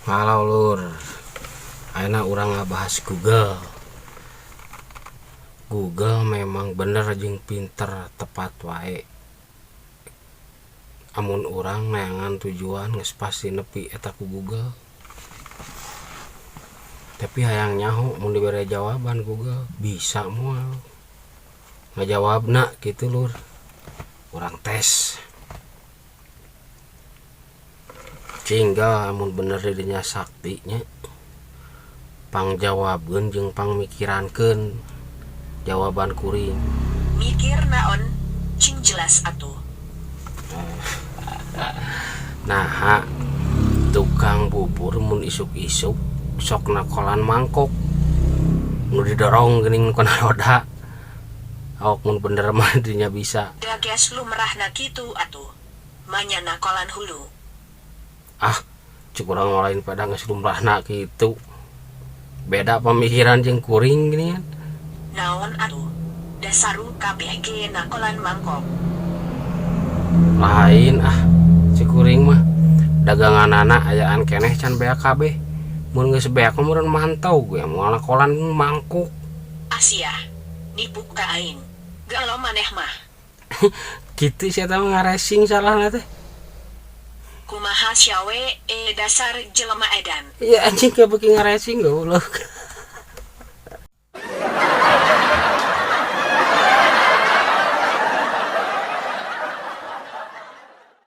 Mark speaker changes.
Speaker 1: Halo lur, ayeuna urang ngabahas Google. Google memang bener jeung pinter tepat wae. Amun urang neangan tujuan geus pasti nepi eta ku Google. Tapi hayang nyaho mun dibere jawaban Google bisa moal ngajawabna kitu lur. Urang tes. Cinggal amun bener didinya sakti nya pangjawabkeun jeung pangmikirankeun jawaban kuring.
Speaker 2: Mikir naon, cing jelas atuh.
Speaker 1: Naha tukang bubur mun isuk-isuk sok nakolan mangkok nu didorong geuning kana roda. Awak mun bener mah dinya bisa.
Speaker 2: Da geus lumrahna kitu atuh. Manya nakolan hulu.
Speaker 1: Ah, cek urang mah lain pada geus lumrahna kitu. Beda pamikiran jeung kuring geuningan.
Speaker 2: Naon atuh? Dasaru kabeh ge nakolan mangkok.
Speaker 1: Lain ah, cek kuring mah daganganana ayaan keneh can beak kabeh. Mun geus beak mah meureun mantau ge moal nakolan mangkuk.
Speaker 2: Asia, nipu ka aing. Gelo maneh mah.
Speaker 1: Kitu sia teh mah ngaresing salahna teh.
Speaker 2: Kumaha sia we e dasar jelema edan.
Speaker 1: Iya anjing ka beuki ngaresing goblok.